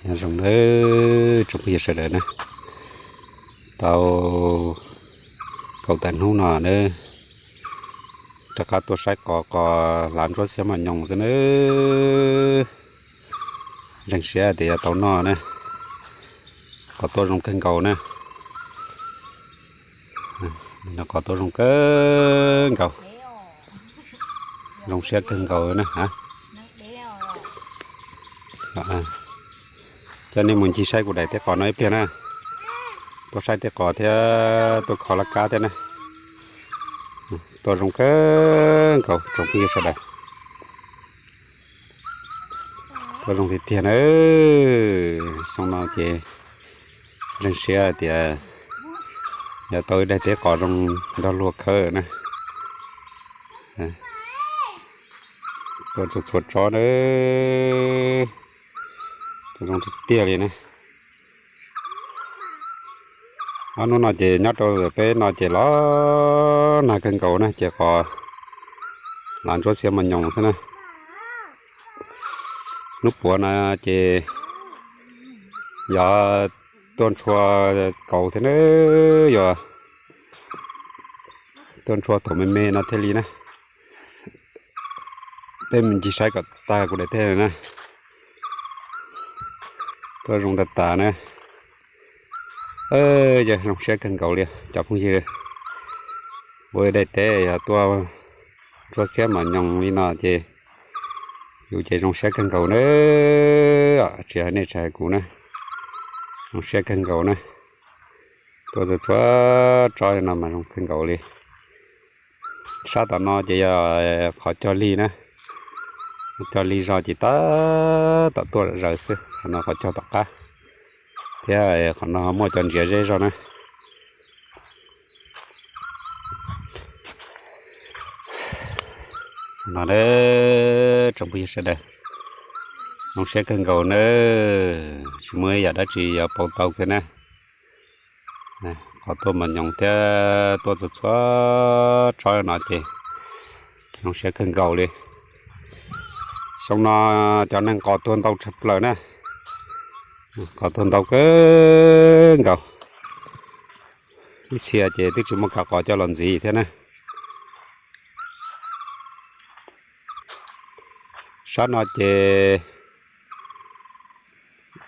Nyob zoo nawb tsoom phooj ywg sawv daws na, tau kaum tawm hnub no nawb, rov qab tuaj saib qos, qos hlav ntsuab xiab mos nyoos xwb nawb. Ntseeg siab tias yuav tau noj na, qos tuaj zoo kawg nkaus na. Qos tuaj zoo kawg nkaus, zoo siab kawg nkaus na. Coj nej mus ncig saib kuv daim teb qos no ib pliag na, tuaj saib teb qos thiab tuaj kho laj kab thiab na. Tuaj zoo kawg nkaus tsoom phooj ywg sawv daws, tuaj zoo tiag tiag na. Xyoo no ces ntseeg siab tias yuav tau ib daim teb qos zoo nrog luag khawb na. Tuaj txhua txhua tsob na, tuaj zoo tiag tiag li na. Ob hnub no ces nyob rau peb no ces los nag kawg nkaus na, ces qos hlav ntsuab xiab mos nyoos xwb na. Hnub puav no ces yog tuaj ntshua kauv thiab na, yog tuaj ntshua thaum me me no thiaj li na. Peb mus ncig saib kom tag kuv daim teb na. Tuaj zoo tag tas na. Yog zoo siab kawg nkaus li cov phooj ywg. Ua daim teb yog tuaj ntsuab xiab mos nyoos li no ces yus ces zoo siab kawg nkaus na. Tsis hais nej tsis hais kuv na, zoo siab kawg nkaus na. Tuaj txhua txhua tsob no mas zoo kawg nkaus li. Sab tom no ces yog qhov cog lig na, cog lig zog ces tab tom tuaj zaws xwb, qhov no qhov cog tom qab, thiab qhov no muaj cov ntsiav zeb zog na. No na, tsoom phooj ywg sawv daws, zoo siab kawg nkaus na, tsis muaj ib yam dab tsi yuav pauv tau kiag na. Qos tuaj mos nyoos thiab tuaj txhua txhua tsob no ces zoo siab kawg nkaus li. Xyoo no cov neeg qos tuag ntau tshaj plaws na, qos tuag ntau kawg nkaus. Ib txhia ces twb tsis muaj kav qos coj los ntxiv thiab na. Sab no ces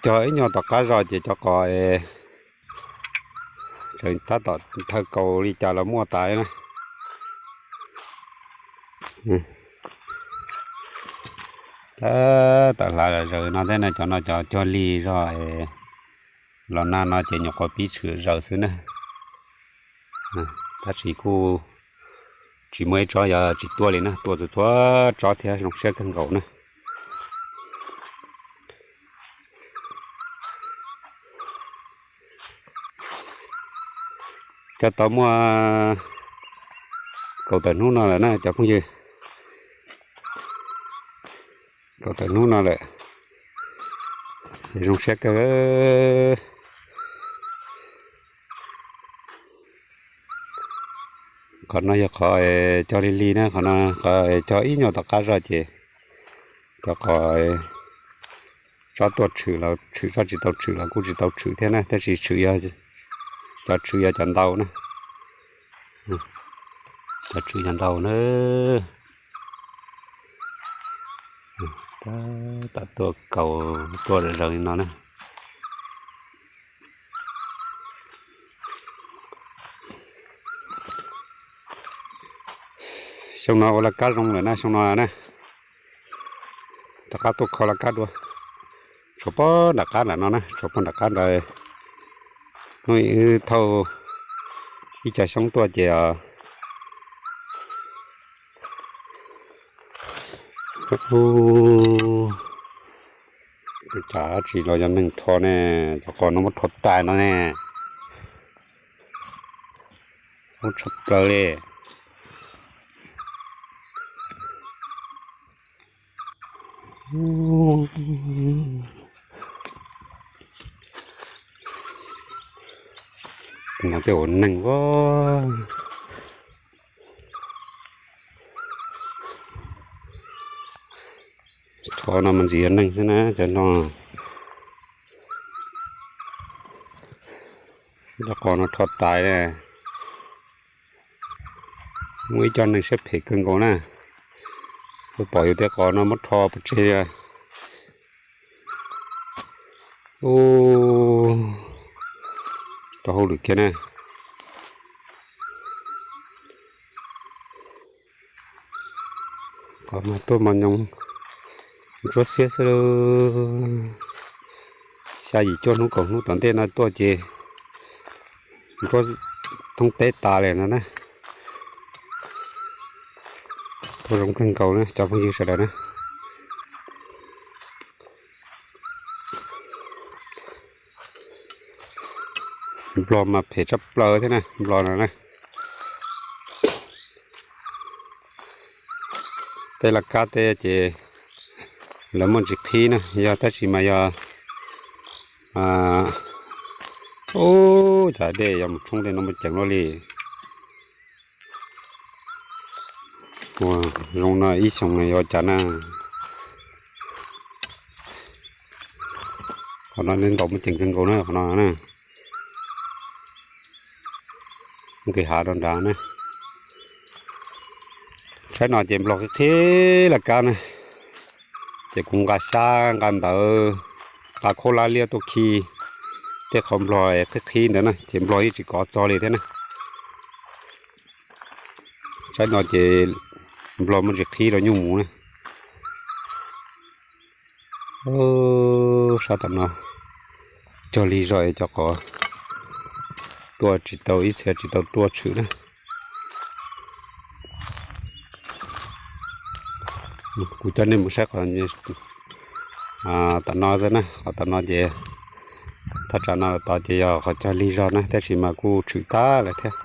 cog ib nyuag tom qab zog ces cov qos es tseem tab tom thaw kaus li cas los muaj tas na. Tab tom hlav zaws no thiab na, cov no cov cog lig zog es los nag no ces nyuam qhuav pib tshwm zaws xwb na. Tab sis kuj tsis muaj ib tsob yuav tsis tuaj li na, tuaj txhua txhua tsob thiab zoo siab kawg nkaus na. Cov tau muaj kaum tawm hnub no lawm na cov phooj ywg, kaum tawm hnub no lawm, zoo siab kawg. Qhov no yog qhov cog lig lig na, qhov no qhov cog ib nyuag tom qab zog ces cov qos tsob tuaj tshwm los tshwm, tsob tsis tau tshwm los kuj tsis tau tshwm thiab na, tab sis tshwm, cov tshwm yog cov ntau na, cov tshwm yog ntau na. Tam tuaj kaus tuaj zaws li no na. Xyoo no ua laj kab zoo lawm na, xyoo no na, rov qab tuaj kho laj kab dua. Tshuav pob nram qab ntawm no na, tshuav pob nram qab ntawd. Hnub ib thauj ib co xyoob tuaj ces, cas tsis los yog neeg rho ne, cov qos no muab rho tas no ne. Ub, tshaj plaws li. No tej ua neeg ua, qhov no mas ntxim yog neeg xwb na, cov no. Cov qos no rho tas na. Muaj ib co neeg siab phem kawg nkaus na, pom yus tej qos no muab rho pov tseg. Ub, tau hauj lwm kiag na. Qos mas tuaj mos nyoos ntsuab xiab xwb. Xya yim cuaj hnub kaum hnub tom ntej no tuaj ces ntsuab thoob teb tas li no na. Tuaj zoo kawg nkaus na cov phooj ywg sawv daws na. Nplog mas phem tshaj plaws thiab na, nplog no na. Tej laj kab tej ces lawv muaj ntsis qhib na, yog tab sis mas yog, ub, cas dej yuav mus tshoob tej no muaj ceem luaj li. Ua zoo no ib xyoos no yuav cas na. Qhov no ntaus muaj ceem kawg nkaus na qhov no na. Nqis hav rau nrad na. Saib no ces nplog qhib qhib laj kab na. Ces kuv nqa xyab nqa ntawv, nqa khaub hlab liab tuaj khi tej qhov nplog qhib qhib ntawd na ces nplog yeej tsis kov txog li thiab na. Saib no ces nplog muaj ntsis qhib rau nyuj mus na. Sab tom no cog lig zog cov qos tuaj tsis tau ib txhia tsis tau tuaj tshwm na. Kuv coj nej mus saib qhov tom no xwb na, qhov tom no ces thaj tsam no tod ces yog qhov cog lig zog na tab sis mas kuj tshwm tag lawm thiab.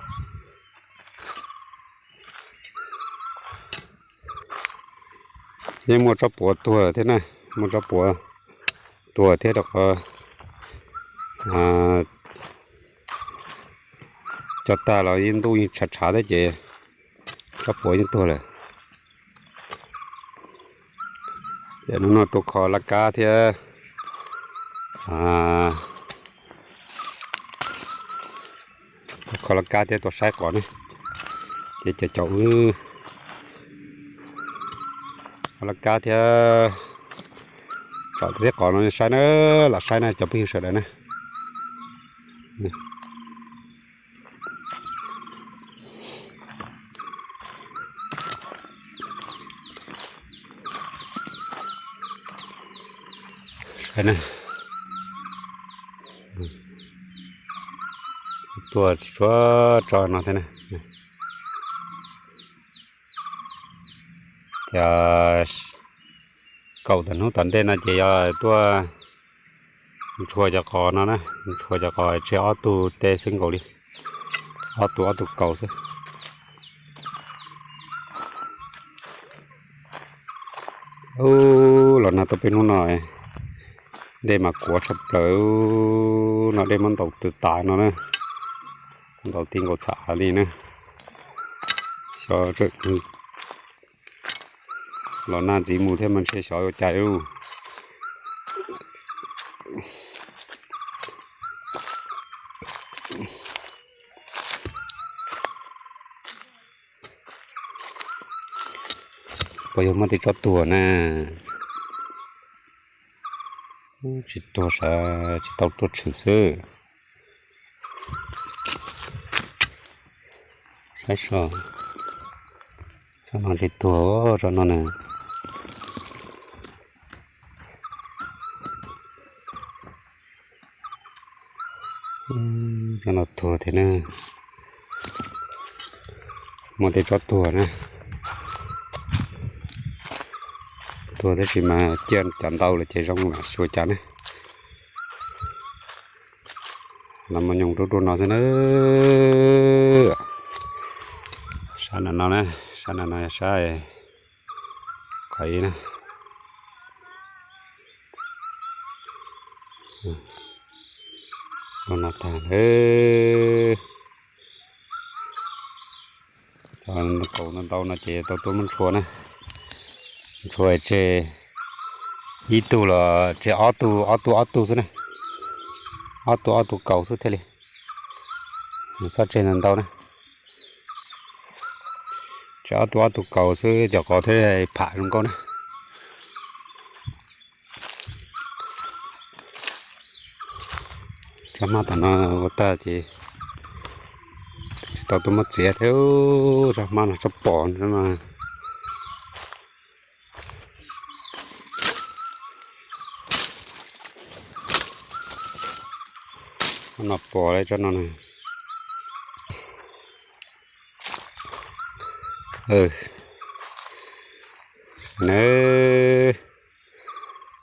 Yeej muaj tsob puav tuag thiab na, muaj tsob puav tuag thiab rau qhov cog tag los yeej ntuj yeej tshav tshav thiab ces tsob puav yeej tuag lawm. Ces hnub no tuaj kho laj kab thiab, tuaj kho laj kab thiab tuaj saib qos na. Ces cov caum wb kho laj kab thiab tsom thiab qos no saib na, los saib na cov phooj ywg sawv daws na. Tuaj tsuav tso no thiab na. Ces kaum tawm hnub tom ntej no ces yog tuaj ntshua cov qos no na, ntshua cov qos tseg ob tug teb xwb nkaus li, ob tug ob tug kaus xwb. Ub, los nag tuaj peb hnub no dej mas kuav tshaj plaws, no dej muab ntaus tw tas no na, ntaus ti nkaus txham li na. Xyov los nag ntxiv mus thiab mas ntshe xyov ua cas ub. Puas yog muaj tej tsob tuag na? Tsis tuag sav, tsis tau tuaj tshwm xwb. Saib so, tsob no tsis tuag, tsob no na. Tsob no tuag thiab na. Muaj tej tsob tuag na. Tuag tab sis mas cia cov ntau lawm ces zoo xyuas cas na. Los mas nyoos rau rau no xwb na. Sab no no na, sab no no sab qhov ib na. Rau no tag. Cov kaus ntau ntau no ces tau tuaj muab ntshua na. Ntshua tseg ib tug los tseg ob tug, ob tug ob tug xwb na. Ob tug ob tug kaus xwb thiaj li. Txhob tseg ntau ntau na. Tseg ob tug ob tug kaus xwb cov qos thiaj pham zoo nkauj na. Rab hmab tom no ua tag ces tsis tau tuaj muab txiav thiab. Rab hmab no tsob pom no. Tsob no pom li tsob no na.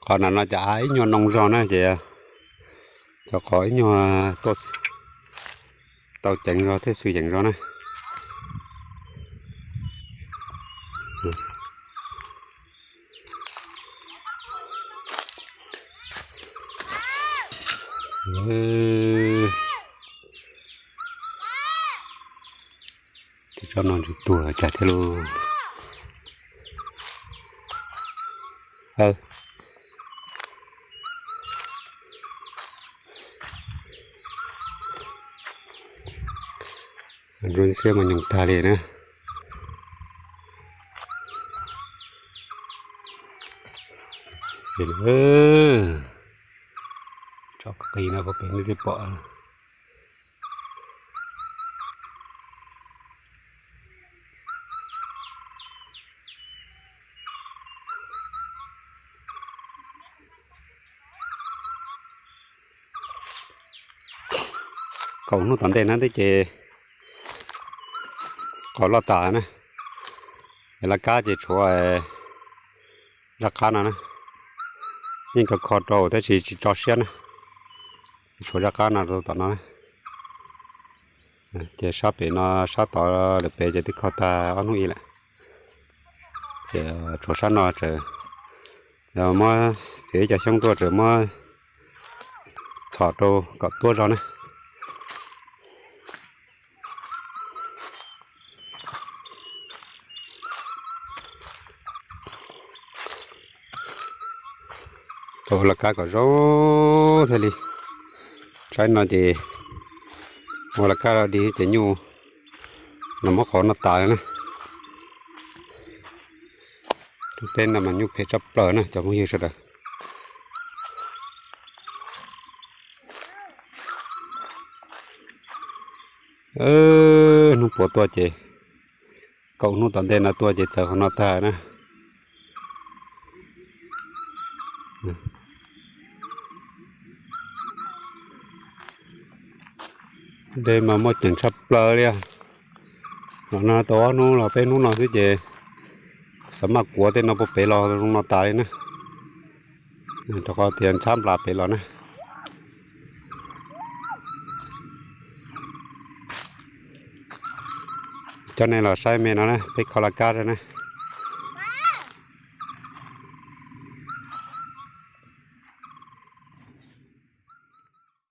Qhov na no cas ib nyuag noo zog na ces cov qos ib nyuag tuaj tau ceev zog thiaj xwm yeem zog na. Tsob no ntshe tuag cas thiab lauj. Nruab xiab mas nyoos tag li na. Tsob qis no puag pem nej twb pom. Kaum hnub tom ntej na twb ces qos loj tas na. Laj kab ces tshuav zaj qab no na, yeej kho kho rau tab sis tsis tso siab na. Tshuav zaj qab no rau tom no na. Ces sab pem no, sab tod lawm pem ces twb kho tag ob hnub ib lawm. Ces tshuav sab no tseem muab txiav ib co xyoob tuaj tseem muab txhom rau kom tuab zog na. Ua laj kab kom zoo thiaj li. Saib no ces ua laj kab dig ces nyuj los muab qos noj tas na. Lub teb no mas nyuj phem tshaj plaws na cov phooj ywg sawv daws. Hnub puav tuaj ces, kaum hnub tom ntej no tuaj ces txawv qhov no tag na. Dej mas muaj ceem tshaj plaws li. Los no tau ob hnub los peb hnub no xwb ces xav maj kuav tej no puag pem los zoo no tas li na. Rau qhov tias ntxhab nplas pem los na. Coj nej los saib me no na, peb kho laj kab na.